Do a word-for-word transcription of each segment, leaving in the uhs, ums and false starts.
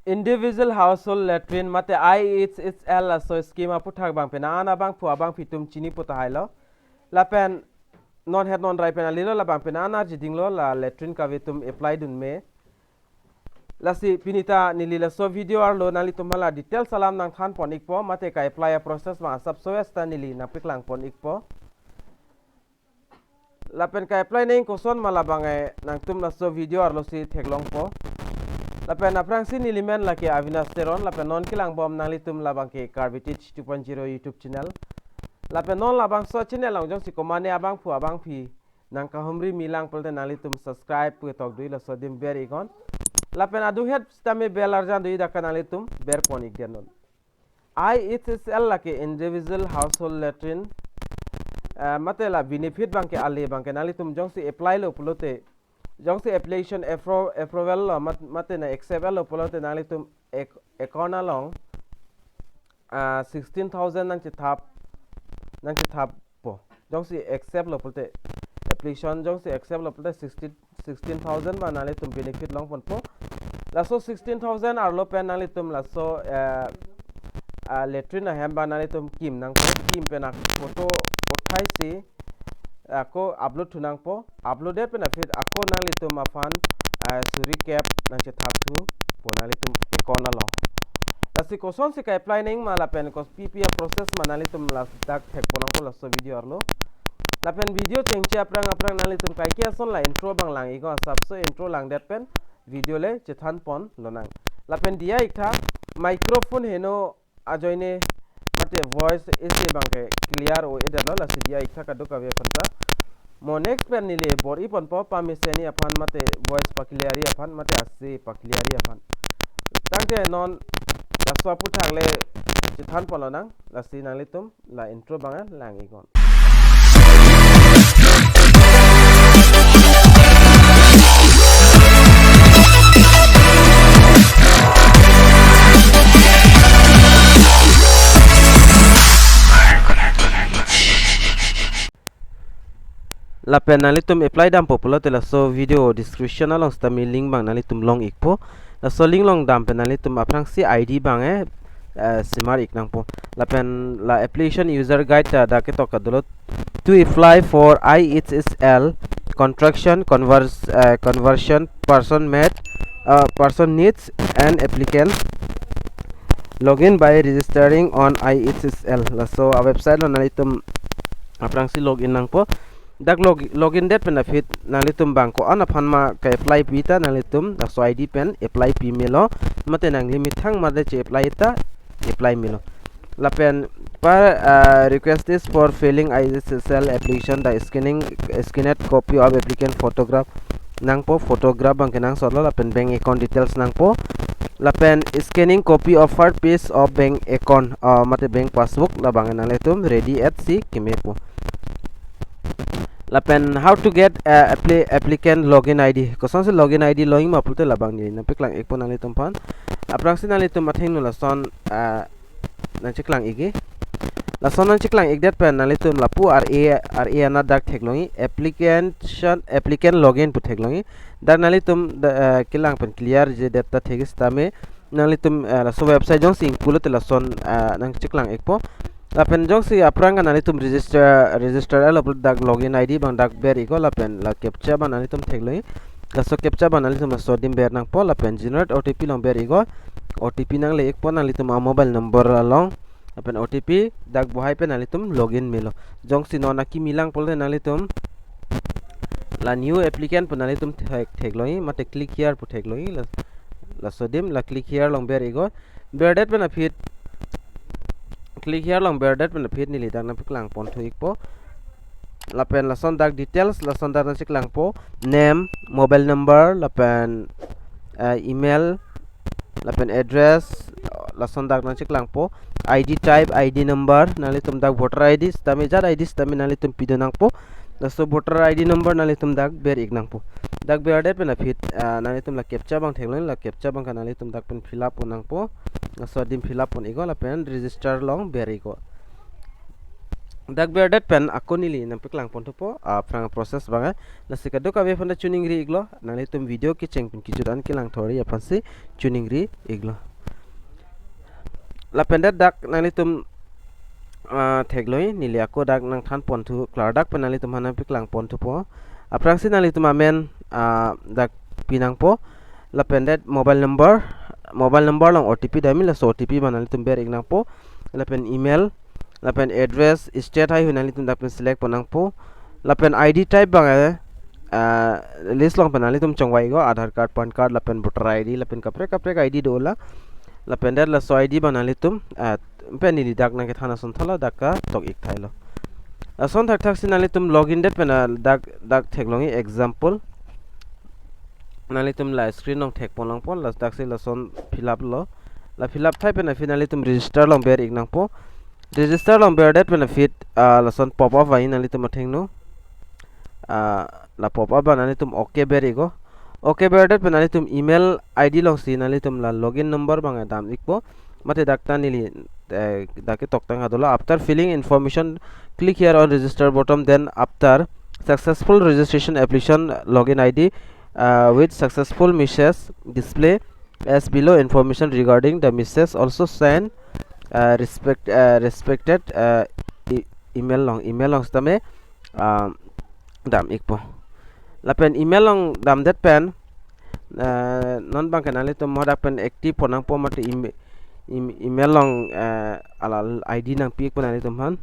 Individual Household Latrine mate I H H L laso scheme aputhak abang pen an abangphu abangphi atum chini pu tahai lo. Lapen non het non rai pen alilo labang pen an arjidinglo la latrine kave atum apply dun me. Lasi pini ta neli laso video arlo nanglitum hala details alam nangthan pon ikpo mate ka-apply a-process abang asapso esta neli nangpeklang pon ikpo. Lapen ka-apply nangji koson ma labang e nangtum laso video arlo si theklongpo. Lapen aphrangsi neli men lake Avinash Teron lapen non kelang bom nanglitum labang ke Karbi Teach two point zero YouTube channel. Lapen non labangso channel along jongsi komane abangphu abangphi nangkahumri milang pulote nanglitum subscribe pu tok dui laso adim ber iknon. Lapen adung het sitame bell arjan dui dak ke nanglitum ber pon ik den non. I H H L lake Individual Household Latrine, eh, mate la benefit abang ke ale abang ke nanglitum jongsi apply lo pulote, jongsi application appro-, approval lo mat-, mate na accept lo pulote nanglitum ac-, account along, ah, sixteen thousand nangchethap, nangchethappo. Jongsi accept lo pulote, application jongsi accept lo pulote sixteen, sixteen thousand abang nanglitum benefit long ponpo. Laso sixteen thousand arlo pen nanglitum laso, eh, ah, latrine ahem abang nanglitum kim nangpo, kim pen ak photo pothai si ako upload thu nangpo, upload det pen aphi ako nanglitum aphan, ah, suri kep nangchethap thupo nanglitum account along. Lasi kosonsi ka-apply nangji ma lapen kopi pi a-process ma nanglitum ladak thek pon nangpo laso video arlo. Lapen video chengche aphrang aphrang nanglitum kaike ason la intro abang lang iknon, asapso intro lang det pen video le chethan pon lonang. Lapen diya iktha microphone heno ajoine mate voice isi abang ke clear o-e det lo, lasi diya iktha kadokave aphan ta. Mo next pen neli bor-i ponpo pameseni aphan mate voice pa-clear-i aphan mate ase pa-clear-i aphan. Tangte non laso aputhak le chethan pon lonang, lasi nanglitum la intro abang lang iknon. Lapen nanglitum apply dampo pulote laso video description along sitame link abang nanglitum long ikpo. Laso link along dam pen nanglitum aphrangsi I D abang e, eh, semar ik nangpo. Lapen la application user guide ta dak ketok kadolo. To apply for I H H L contraction convers-, eh, conversion person made, eh, person needs an applicant login by registering on I H H L. Laso a-website along nanglitum aphrangsi login nangpo. Dak log-, login det pen aphi nanglitum abang ko-an aphan ma ka-apply pi ta nanglitum laso I D pen apply pi melo. Mate nanglimit thang mate che-apply ta apply melo. Lapen pa, ah, request is for filling I H H L application, the scanning, scanned copy of applicant photograph nangpo, photograph abang ke nangsot lo, lapen bank account details nangpo. Lapen scanning copy of first page of bank account, ah, mate bank passbook labang nanglitum ready at si kemepo. Lapen how to get, uh, appli-, applicant login I D. Kosonsi login I D longji ma pulote labang neli nangpeklang ikpo nanglitum aphan. Aphrangsi nanglitum athengno lason, uh, nangcheklang ikji. Lason nangcheklang ik det pen nanglitum lapu R A, R A anat dak theklongji application, applicant login pu theklongji. Dak nanglitum da, uh, kelang pen clear-i det ta thekji sitame nanglitum, eh, laso website jongsi ing pulote lason, eh, nangcheklang ikpo. Lapen jongsi aphrang ke nanglitum register, register lo pulote dak login I D abang dak ber iknon lapen la captcha abang nanglitum theklongji. Laso captcha abang nanglitum laso adim ber nangpo lapen generate O T P along ber iknon. O T P nangle ikpo nanglitum a-mobile number along. Lapen O T P dak bohai pen nanglitum login melo. Jongsi non akimi lang pulote nanglitum la new applicant pu nanglitum thek, theklongji mate click here pu theklongji la, laso adim la click here along ber iknon. Ber det pen aphi click here along ber det pen aphi neli dak nangpeklang pon thu ikpo. Lapen lason dak details lason dak nangcheklangpo, name, mobile number, lapen, eh, email, lapen address, lason dak nangcheklangpo, I D type, I D number, nanglitum dak voter I D sitame jat I D sitame nanglitum pido nangpo. Laso voter I D number nanglitum dak ber ik nangpo. Dak ber det pen aphi, ah, nanglitum la captcha abang theklongji, la captcha abang ke nanglitum dak pen fill up pon nangpo. Laso adim fill up pon iknon lapen register along ber iknon. Dak berdet pen ako neli nangpeklang ponthupo, ah, aphrang process abang. Lasi kadokave aphan ta choningri iklo, nanglitum video kecheng pen kejut an kelang thori aphansi choningri iklo. Lapen det dak nanglitum, ah, thekloi, neli ako dak nangthan ponthu, klardak pen nanglitum aphan nangpeklang ponthupo. Aphrangsi nanglitum amen, ah, dak pinangpo. Lapen det mobile number, mobile number along O T P damji, laso O T P abang nanglitum ber iknangpo. Lapen email, lapen address, state heihui nanglitum dak pen select ponnangpo. Lapen I D type abang, eh, ah, list along pen nanglitum chongvai ikpo, Aadhaar card, PAN card, lapen voter I D, lapen kaprek kaprek I D dolang. Lapen det laso I D abang nanglitum, ah, pen neli dak nangkethan ason thala dak ketok ik thailo. Ason thakthaksi nanglitum login det pen, ah, dak, dak theklongji, example. Nanglitum la screen along thek ponlongpo, la daksi lason fill up lo. La fill up thai pen aphi nanglitum register along ber iknangpo. Register along berdet pen aphi, ah, lason pop up vangji nanglitum athengno. Ah, la pop up abang nanglitum okay ber ikpo. Okay berdet pen nanglitum email I D alongsi nanglitum la login number abang dam ikpo. Mate dak ta neli, eh, dak ketok tang ha dolo. After filling information, click here on register button. Then after successful registration application, login I D, uh, with successful message display as below. Information regarding the message also send, uh, respect, uh, respected, uh, e- email along, email along sitame, uh, dam ikpo. Lapen email along damdet pen, eh, non abangke nanglitum hadak pen active ponnangpo mate em-, em-, email along, eh, ala I D nangpi ikpo nanglitum aphan.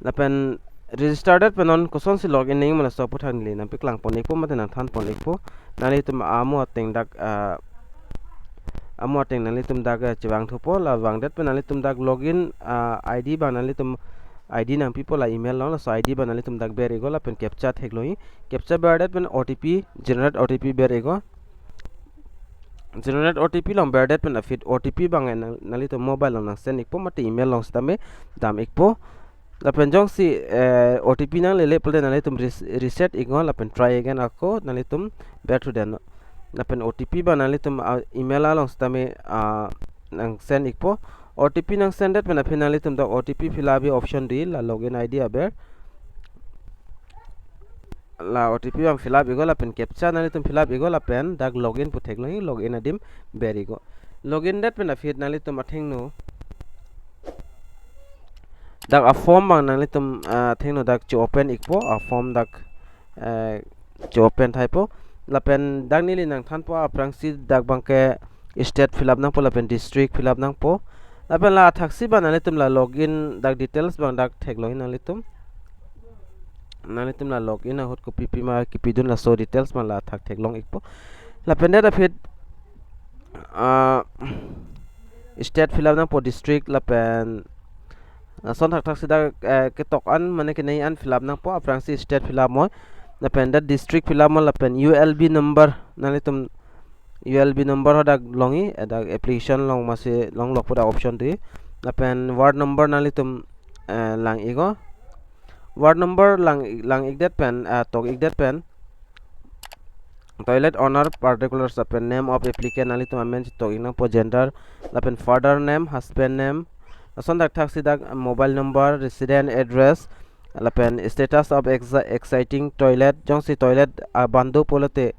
Lapen register det pen non kosonsi login nangji ma laso aphuthak neli nangpeklang pon ikpo mate nangthan pon ikpo. Nanglitum amo ateng dak, eh, amo ateng nanglitum dak, eh, chevangthupo, la vangdet pen nanglitum dak login, eh, I D abang nanglitum I D nangpipo la email along, laso I D abang nanglitum dak ber ikpo lapen captcha theklongji. Captcha berdet pen O T P, generate O T P ber ikpo. Generate O T P along berdet pen aphi O T P abang nang, nanglitum mobile along nangsend ikpo mate email along sitame dam ikpo. Lapen jongsi, eh, O T P nanglele pulote nanglitum res-, reset iknon lapen try again ako nanglitum berthu den. Lapen O T P abang nanglitum, ah, email along sitame, ah, nangsend ikpo. O T P nangsendet pen aphi nanglitum dak O T P fill up option do, la login I D aber. La O T P abang fill up ikpo lapen captcha nanglitum fill up ikpo lapen dak login pu theklongji, login adim ber ikpo. Login det pen aphi nanglitum athengno dak a form abang nanglitum, ah, athengno dak che-open ikpo, a form dak, eh, che-open thaipo. Lapen dak neli nangthanpo aphrangsi dak abangke state fill up nangpo lapen district fill up nangpo. Lapen la athaksi abang nanglitum la login dak details abang dak theklongji nanglitum. Nanglitum la login ahut kopi pima kipidun laso details abang la athak theklong ikpo. Lapen det aphi, ah, state fill up nangpo, district lapen, ah, ason thakthaksi dak, eh, ketok an mane kenei an fill up nangpo, aphrangsi state fill up mo. Lapen det district fill up mo lapen U L B number nanglitum U L B number hadak longji, eh, dak application along masi longlok pu dak option do. Lapen ward number nanglitum, eh, lang ikpo. Ward number lang, lang ikdet pen, eh, tok ikdet pen toilet owner particulars lapen name of applicant nanglitum amen tok iknangpo, gender, lapen father name, husband name, ason thakthaksi dak mobile number, resident address, lapen status of ex-, existing toilet, jongsi toilet abang do pulote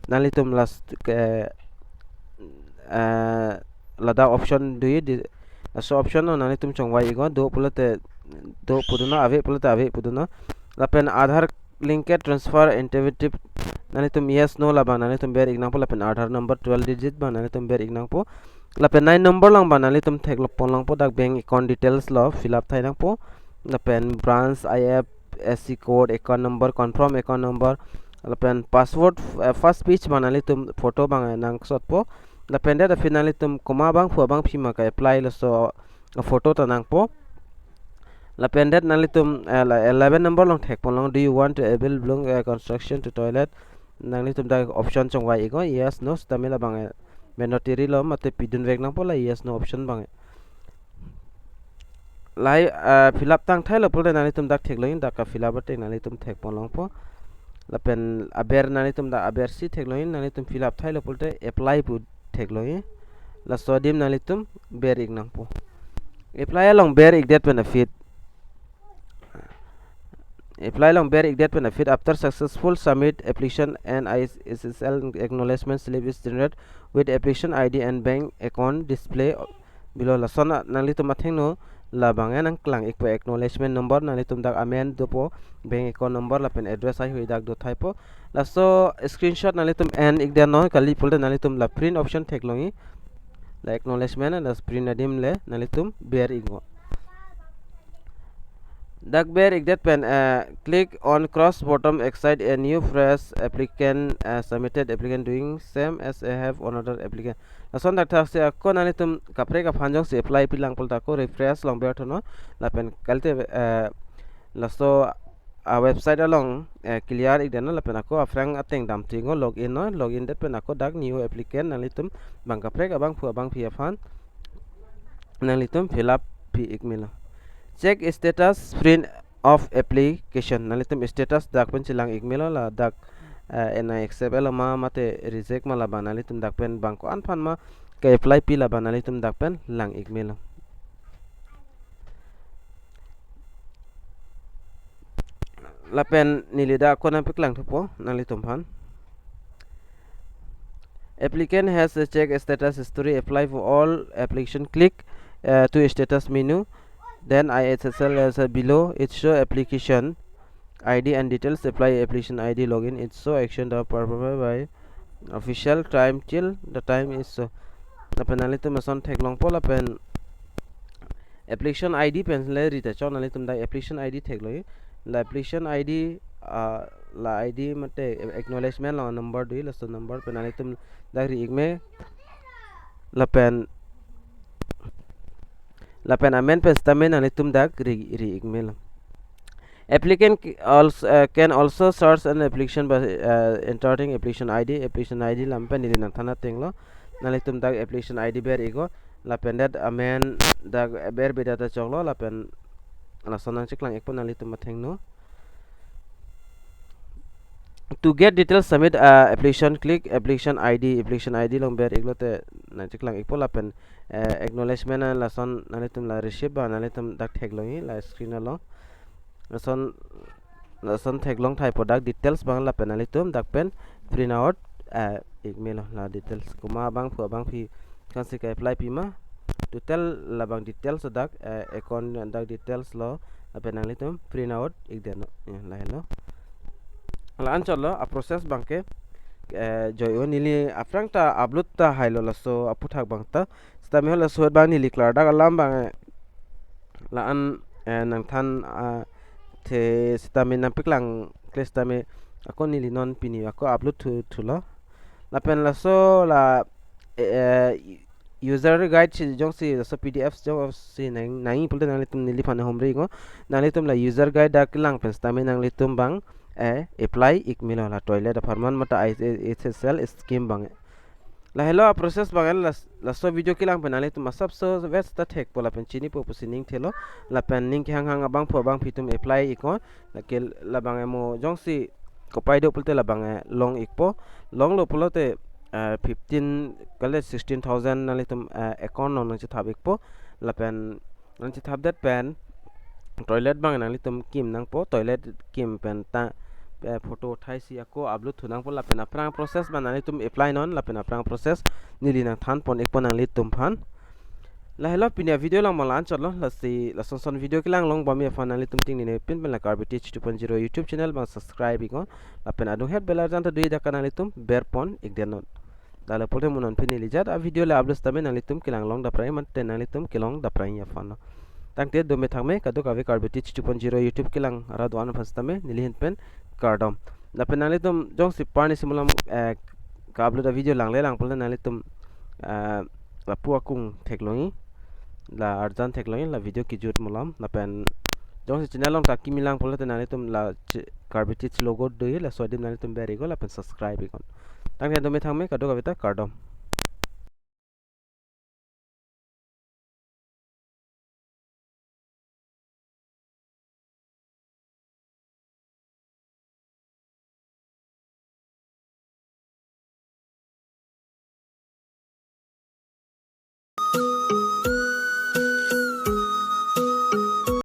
nanglitum last, eh, eh, ladak option do di, laso option along nanglitum chongvai iknon, do pulote do pudunnon, ave pulote ave pudunnon. Lapen Aadhaar linked transfer initiative nanglitum yes no labang nanglitum ber iknangpo, lapen Aadhaar number twelve digit abang nanglitum ber iknangpo. Lapen nine number along abang nanglitum theklong ponlongpo, dak bank account details lo fill up thainangpo. Lapen branch, I F S C code, account number, confirm account number, lapen password, eh, first page abang nanglitum photo abang, eh, nangsotpo. Lapen det aphi nanglitum komat abangphu abangpi ma ke-apply laso, eh, photo ta nangpo. Lapen det nanglitum, eh, la eleven number along thek ponlong, "Do you want to able belong, eh, construction to toilet?" Nanglitum dak option chongvai iknon, yes, no, sitame labang, eh, mandatory lo mate pidunvek nangpo la yes no option abang. Lahai, ah, fill up tang thailo pulote nanglitum dak theklongji, dak ka-fill up ateng nanglitum thek ponlongpo. Lapen aber nanglitum dak abersi theklongji, nanglitum fill up thailo pulote apply pu theklongji. Laso adim nanglitum ber iknangpo. Apply along ber ikdet pen aphi apply along ber-ikdet pen aphi, after successful submit application, an I S S L acknowledgement slip is generated with application I D and bank account display below. Lason nanglitum athengno labang nangklang-ikpo, acknowledgement number nanglitum dak amen dopo, bank account number lapen address haihui dak do thaipo. Laso screenshot nanglitum en-ikdet non, kali pulote nanglitum la print option theklongji. La acknowledgement, la print adim le nanglitum ber-iknon. Dak ber-ikdet pen, eh, click on cross bottom, excite a new fresh applicant, eh, submitted applicant doing same as I have another applicant. Lason dak thaksi ako nanglitum kaprek aphan jongsi apply pilang pulote ako refresh along berthunon. Lapen kalite, eh, laso a website along, eh, clear-ikdet non, lapen ako aphrang ateng damthunon, login non, login det pen ako dak new applicant nanglitum bang kaprek abangphu abangphi aphan nanglitum fill up pi-ik melo. Check status print of application. Nanglitum status dak pen chelang-ik melo, ladak, eh, ena accept lo ma mate reject ma, labang nanglitum dak pen bang ko-an aphan ma ke-apply pi, labang nanglitum dak pen lang-ik melo. Lapen neli dak ako nangpaklang thupo nanglitum aphan. Applicant has a check status history, apply for all application, click, uh, to status menu, then I S S L as a below, it show application I D and details, apply application I D, login, it show action the performed by official time till the time is so. Lapen nanglitum lason theklongpo lapen application I D pen le rita chok, nanglitum dak application I D theklongji. La application I D, ah, la I D mate acknowledgement along number doji, laso number pen nanglitum dak ri-ik me. Lapen, lapen amen pen sitame nanglitum dak ri, ri-ik melo. Applicant c-, also, uh, can also search an application by, uh, entering application I D, application I D lam pen neli nangthan atenglo. Nanglitum dak application I D ber-iknon, lapen det amen dak ber beda ta choklo, lapen lason nangcheklang-ikpo nanglitum athengno. To get details, submit, uh, application, click application I D, application I D along ber-iklote nangcheklang-ikpo lapen, eh, acknowledgement an lason nanglitum la receive abang nanglitum dak theklongji la screen along. Lason, lason theklong thaipo dak details abang lapen nanglitum dak pen print out, eh, ik melo la details. Komat abangphu abangphi kansi ke-apply pi ma. Total labang details dak, eh, account dak details lo lapen nanglitum print out-ikdet non. Ya, lahelo. La anchot lo, a process abangke, eh, joi-o, neli aphrang ta upload ta hailo laso aphuthak abang ta. Sitame halaso ahut abang neli klardak alam abang, eh, la-an, eh, nangthan, ah, the sitame nangpaklangkle sitame ako neli non pini ako upload thu, thulo. Lapen laso la, eh, user guide si jongsi laso P D F jongsi nang, nangji pulote nanglitum neliphan humri-iknon. Nanglitum la user guide dak kelang pen sitame nanglitum abang, eh, apply-ik melo la toilet apharman mate I S S L scheme abang. Lahelo a process abang, las-, laso video kelang pen nanglitum asapso vet ta thekpo lapen chinipo pusi ning thelo, lapen ning kehanghang abangphu abangphi atum apply-iknon, lake labang amo jongsi kopai do pulote labang, eh, long-ikpo, longlo pulote, eh, fifteen kale sixteen thousand nanglitum, eh, account along nangchethap-ikpo, lapen nangchethapdet pen toilet abang nanglitum kim nangpo, toilet kim pen ta, eh, photo thaisi ako upload thu nangpo lapen aphrang process abang nanglitum apply non lapen aphrang process neli nangthan pon-ikpo nanglitum aphan. Lahelo pini a video lang abang la anchot lo, lasi lason son video kelang long bami aphan nanglitum ting nini pin pen la Karbi Teach two point zero YouTube channel abang subscribe-iknon, lapen adunghet bell arjan ta doji dak nanglitum ber pon-ikdet non. Dale pulote mo non pini neli ajat a video le upload sitame nanglitum kelang long daprang mate nanglitum kelong daprang aphan lo. Tangte dome thakme kadokave Karbi Teach two point zero YouTube kelang arat do-an aphan sitame neli ahin pen kardom. Lapen nanglitum jongsi parni simulam, eh, ka-upload a video langle lang pulote nanglitum, eh, lapu akung theklongji, la arjan theklongji, la video kejut mulam. Lapen jongsi channel along ta kimi lang pulote nanglitum la ch-, Karbi Teach logo doji, laso adim nanglitum ber-iknon lapen subscribe-iknon. Tangte dome thakme kadokave ta kardom.